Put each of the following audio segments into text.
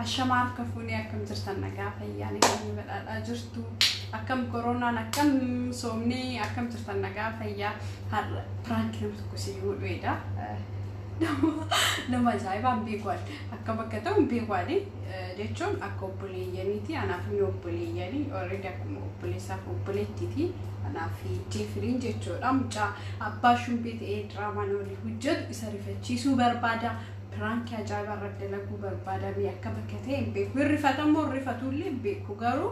Ashamaa harka fuunee akkam jirtan nagaa fayyaa nageenya badhaadhaa jirtu akkam koronaan akkam soomnee akkam jirtan nagaa fayyaa har'a prank nama tokko si godhuudha. Nama ajaa'ibaan beekuudhaan akkam akka ta'u hin beekuudhaan jechuun akka obboleeyyaniiti anaaf inni obboleeyyanii already akkuma obboleessaaf obboleettiiti anaaf Jeefiriin jechuudha mucaa abbaa shumbee ta'ee diraamaan olii hojjetu isa rifachiisuu barbaada. Prank ajaa'ibaa irratti dalaguu barbaada mee akkam akka ta'e hin beeku. Hin rifatamoo hin rifatullee hin beeku garuu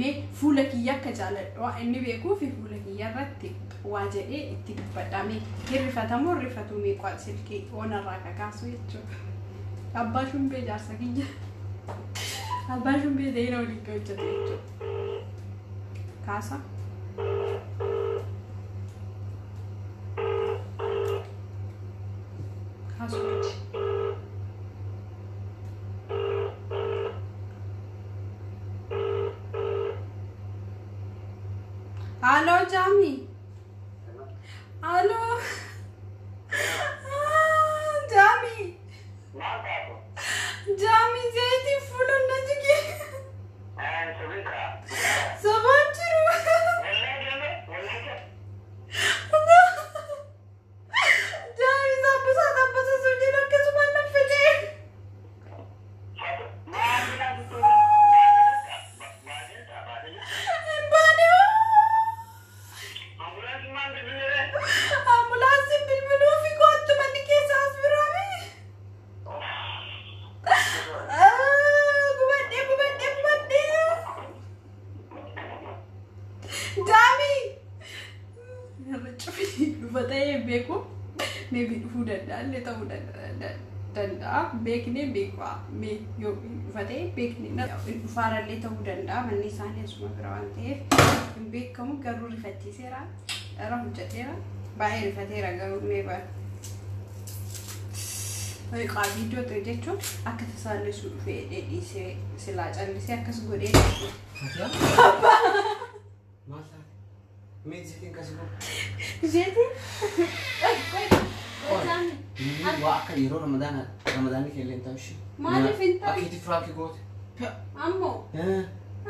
mee fuula kiyya akka jaaladhu inni beekuu fi fuula kiyya irratti waa jedhee itti dubbadha mee hin rifatamoo hin rifatu mee qo'a silkii oonarraa kakaasu jechuudha. Abbaa shumbee jaarsa kiyya. Abbaa shumbee ta'ee na waliin hojjetu jechuudha. Kaasa. Kaasu. Aloo Jaami. Aloo. Jaami. Jaami zayitii fuula na jige. Sobaan jiru. Jaami saabbisaa saabbisaa sun jedhu akkasumaan na fide. Hin baane hoo. Ambulaansiin bilbiluu fi kottu manni keessa as biraame. Gubadhee gubadhee gubadhee. Jaami. Irra cufii dhufa ta'ee beeku. Maybe dhufuu danda'a illee ta'uu danda'a. Beeknee beeku. Mee yoo dhufa ta'e beeknee dhufaarallee ta'uu danda'a. Manni isaanii asuma bira waan ta'eef hin beekamu garuu rifachiiseera. Irra hojjeteera. Baay'ee rifateera garuu mee bara. Qaa viidiyoo ta'e jechuun akka tasaallisuu dhufee dhiisee silaa callisee akkas godhee. Maal taate? Mee ziitiin kasi godhu? Zeetii? Waa akka yeroo ramadaana ramadaanni keellee hin ta'u ishee. Maaliif hin ta'u? Akka itti prank goote. Ammoo.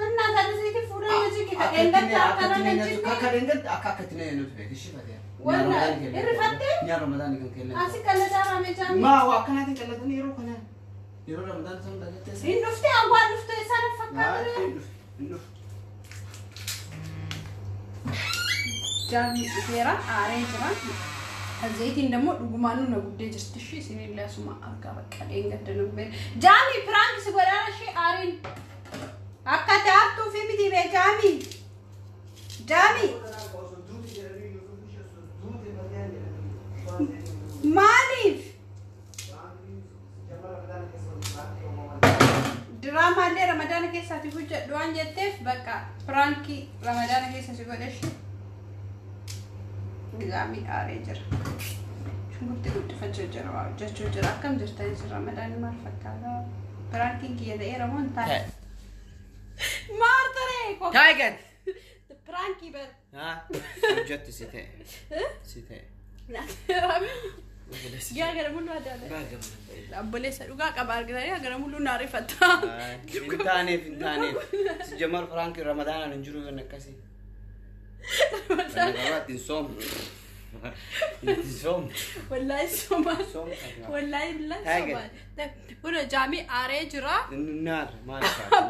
Annaa taate zeetii fuula na jige ka dheengadda akkana na jige. Akka dheengadda akka akka itti nuti beeku ishee fatee. Walla irrifattee? Nyaa ramadaanni kan keellee. Asi qallataa raame jaami. Maa waa akkanaatiin qallatanii yeroo kana yeroo ramadaana sana dagattee. Hin dhuftee awwaan dhuftee sana fakkaatu. Hin dhufu hin dhufu. Jaami dhufeera aaree jira. Zayitiin immoo dhugumaanuu na gubdee jirti ishee isinillee asuma argaa bakka dheengadda nu gubee. Jaami prank si godhaan ishee aariin. Akka taattuu fi miti bee jaami. Jaami. Maaliif? Diraamaallee ramadaana keessaati hojjedhu waan jetteef bakka prank ramadaana keessa si godhe ishee. Jaami aaree jira. Shunkurtii guddifachuu jira waa hojjechuu jira. Akkam jirtan isin ramadaanni maal fakkaata? Prankiin kiyya ta'eera moo hin taane? Maal taree? Taayigan! Prank bar. Hojjettu si ta'e. Si ta'e. Yaa gara mul'uu adda adda. Obboleessa dhugaa qaba argatanii gara mul'uu na rifata. Hin taaneef hin taaneef. Si jamar prank ramadaanaan hin jiru kan akkasii. Ittiin soomtu. Ittiin soomtu. Wallaahi somaan. Soomtu. Wallaahi billaahi Taayigan. somaan. Kun jaamii aaree jira. Naar maal isaa?